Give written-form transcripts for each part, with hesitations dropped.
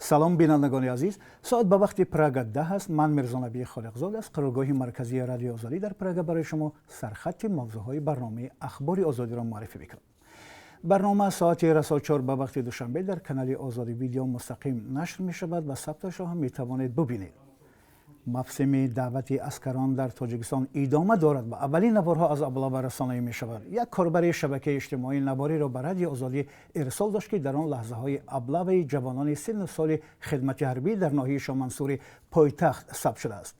Салом, бинандагони азиз. Соат ба вақти Прага 10 аст. Ман Мирзонаби Холиқзод аз қароргоҳи марказии Радиои Озодӣ дар Прага барои шумо сархати мавзӯъҳои барномаи Ахбори Озодиро муаррифӣ мекунам. Барнома соати расо 4 ба вақти Душанбе дар канали Озодӣ Видео мустақим нашр мешавад ва сабташро ҳам метавонед бубинед. Мавсими даъвати аскарон дар Тоҷикистон идома дорад ва аввалин наворҳо аз облава расонаӣ мешавад. Як корбари шабакаи иҷтимоӣ навориро ба Радиои Озодӣ ирсол дошт, ки дар он лаҳзаҳои облаваи ҷавонони синну соли хидмати ҳарбӣ дар ноҳияи Шомансури пойтахт сабт шудааст.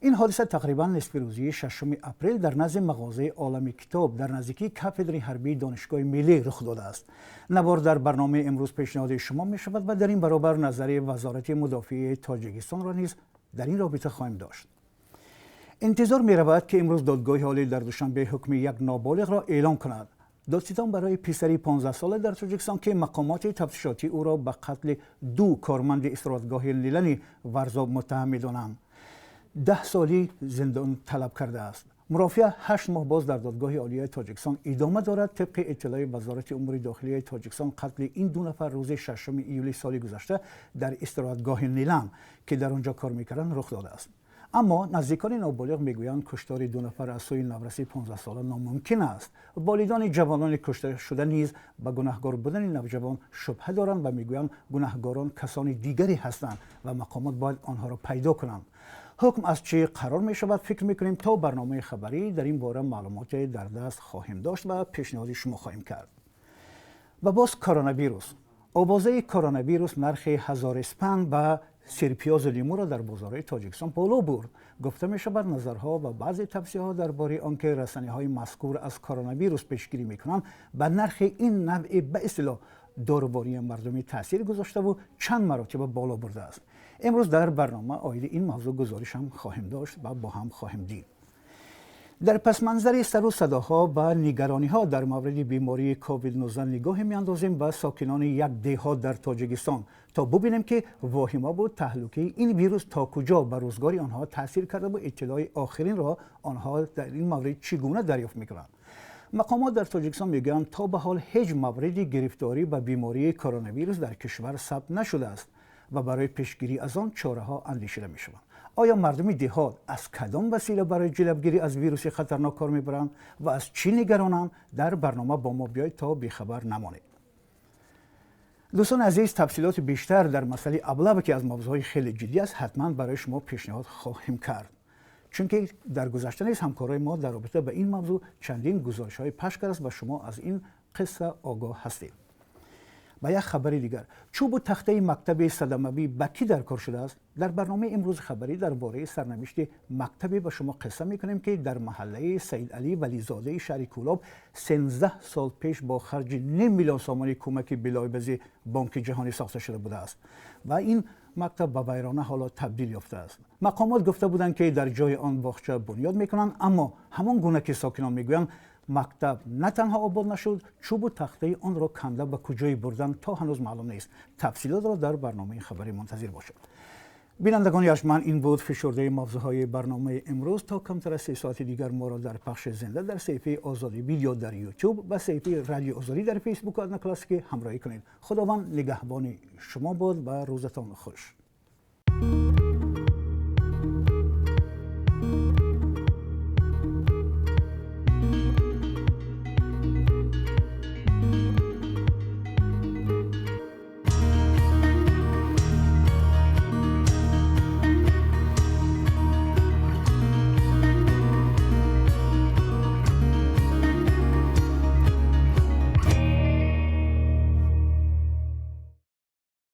Ин ҳодиса тақрибан нисфирӯзии 6 апрел дар назди мағозаи Олами китоб дар наздикии кафедраи ҳарбии Донишгоҳи миллӣ рух додааст. Навор дар барномаи имрӯз пешниҳоди шумо мешавад ва дар ин баробар назари Вазорати мудофиаи Тоҷикистонро низ дар ин робита хоҳем дошт. Интизор меравад, ки имрӯз Додгоҳи олӣ дар Душанбе ҳукми як ноболиғро эълон кунад. Додситон барои писари 15сола дар Тоҷикистон, ки мақомоти тафтишотӣ ӯро ба қатли ду корманди истироҳатгоҳи Нилани Варзоб муттаҳам медонанд, 10 соли зиндон талаб кардааст. Мурофиа 8 моҳ боз дар Додгоҳи олияи Тоҷикистон идома дорад. Тибқи иттилои Вазорати умури дохилияи Тоҷикистон, қатли ин ду нафар рӯзи 6 июли соли гузашта дар истироҳатгоҳи Нилан, ки дар он ҷо кор мекарданд, рух додааст. Аммо наздикони ноболиғ мегӯянд, куштори ду нафар аз сӯи навраси 15сола номумкин аст. Волидони ҷавонони кушташуда низ ба гунаҳгор будани навҷавон шубҳа доранд ва мегӯянд, гунаҳгорон касони дигаре ҳастанд ва мақомот бояд онҳоро пайдо кунанд. Ҳукм аз чӣ қарор мешавад, фикр мекунем, то барномаи хабарӣ дар ин бора маълумоте дар даст хоҳем дошт ва пешниҳоди шумо хоҳем кард. Ва боз коронавирус. Овозаи коронавирус нархи ҳазореспанд ба сирпиёзу лимӯро дар бозорҳои Тоҷикистон боло бурд. Гуфта мешавад, назарҳо ва баъзе тавсияҳо дар бораи он ки растаниҳои мазкур аз коронавирус пешгирӣ мекунанд, ба нархи ин навъи ба истилоҳ дорувории мардумӣ таъсир гузоштаву чанд маротиба боло бурдааст. Имрӯз дар барнома оиди ин мавзӯъ гузориш ҳам хоҳем дошт ва бо ҳам хоҳем дид. Дар пасманзари сару садоҳо ва нигарониҳо дар мавриди бемории COVID-19 нигоҳе меандозем ба сокинони як деҳот дар Тоҷикистон, то бубинем, ки воҳимаву таҳлукаи ин вирус то куҷо ба рӯзгори онҳо таъсир карда ва иттилои охиринро онҳо дар ин маврид чӣ гуна дарёфт мекунанд. Мақомот дар Тоҷикистон мегӯянд, то ба ҳол ҳеҷ мавриди гирифторӣ ба бемории коронавирус дар кишвар сабт нашудааст ва барои пешгирӣ аз он чораҳо андешида мешаванд. Оё мардуми деҳот аз кадом васила барои ҷилавгирӣ аз вируси хатарнок кор мебаранд ва аз чӣ нигаронанд? Дар барнома бо мо биёед, то бехабар намонед. Дӯстони азиз, тафсилоти бештар дар масъалаи облава, ки аз мавзӯъҳои хеле ҷиддӣ аст, ҳатман барои шумо пешниҳод хоҳем кард, чунки дар гузашта низ ҳамкорои мо дар робита ба ин мавзӯъ чандин гузоришҳои пахш кардааст ва шумо аз ин қисса огоҳ ҳастед. Ва як хабари дигар: чӯбу тахтаи мактаби садамавӣ ба кӣ дар кор шудааст? Дар барномаи имрӯзи хабарӣ дар бораи сарнавишти мактабе ба шумо қисса мекунем, ки дар маҳаллаи Саидалӣ Вализодаи шаҳри Кӯлоб 13 сол пеш бо харҷи ним миллион сомонӣ кӯмаки билоибази Бонки Ҷаҳонӣ сохта шуда будааст ва ин мактаб ба вайрона ҳоло табдил ёфтааст. Мақомот гуфта буданд, ки дар ҷои он боғча бунёд мекунанд, аммо ҳамон гуна ки сокинон мегӯянд, мактаб на танҳо обод нашуд, чӯбу тахтаи онро канда ба куҷое бурдан, то ҳанӯз маълум нест. Тафсилотро дар барномаи хабарӣ мунтазир бошед. Бинандагони арҷманд, ин буд фишурдаи мавзӯъҳои барномаи имрӯз. То камтар аз 3 соати дигар моро дар пахши зинда дар саҳифаи Озодӣ Видео дар Ютуб ва саҳифаи Радиои Озодӣ дар Фейсбуку Одноклассники ҳамроҳӣ кунед. Худованд нигаҳбони шумо бод ва рӯзатон хуш.